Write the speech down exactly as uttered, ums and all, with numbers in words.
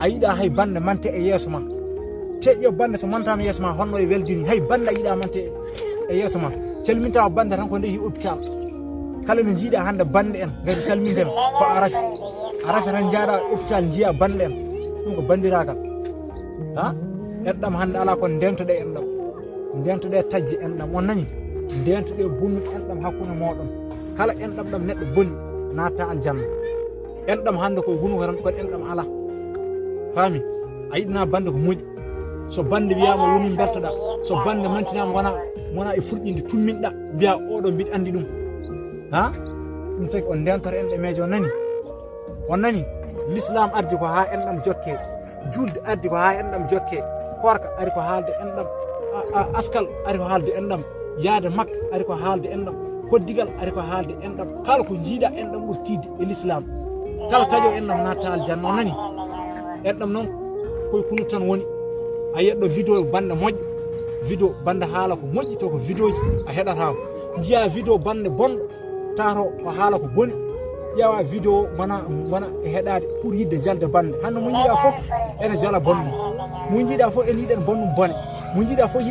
A yiɗa hay bande mante e yeeso ma. Te ƴeew bande so mantama yeeso ma, honno e weldini. Hay bande a yiɗa mante e yeeso ma. Calminta o bande tan ko nde yehi hôpital. Kala no jiiɗa hannde bande en, ngati calminten ko a rafi. A rafi tan njaaɗa hôpital njiya bande en. Ɗum ko bandiragal. Ha? Enɗam hannde ala ko ndentoɗe enɗam. Ndentoɗe tajje enɗam. On nani? Ndentoɗe bonnuɗe enɗam hakkunde mooɗon. Kala enɗam ɗam neɗɗo boni, natta aljanna. Enɗam hannde ko hunuko tan, kono enɗam ala. Faami? A yiɗana bande ko moƴƴi. So bande wiyama woni bertoɗa. So bande mantinama wona, wona e furƴinde tumminɗa. Mbiya oɗo mbiɗa andi ɗum. Ha? Ɗum tagi on ndentoto enɗam meejo, on nani? On nani? L'islam ardi ko ha enɗam jokke. Julde ardi ko ha enɗam jokke. Korka ari ko haalde enɗam. A, a, askal ari ko haalde enɗam. Yaade makka ari ko haalde enɗam. Koddigal ari ko haalde enɗam. Kala ko jiiɗa enɗam ɓurtiide e l'islam. Kala taƴo enɗam natta aljanna, on nani? Enɗam noon koye kunu tan woni. A yiyat ɗo vidéo bande moƴƴo. Vidéo bande haala ko moƴƴi to ko vidéoji a heɗata ko. Njiya vidéo bande bonɗo. Tato o haala ko boni. Ƴeewa vidéo wona, wona e heɗade pour yidde jalde bande. Hande mo jiiɗa fof ene jala bonɗum. Mo jiiɗa fof ene yiɗen bonɗum bone. Mo jiiɗa fof yiɗi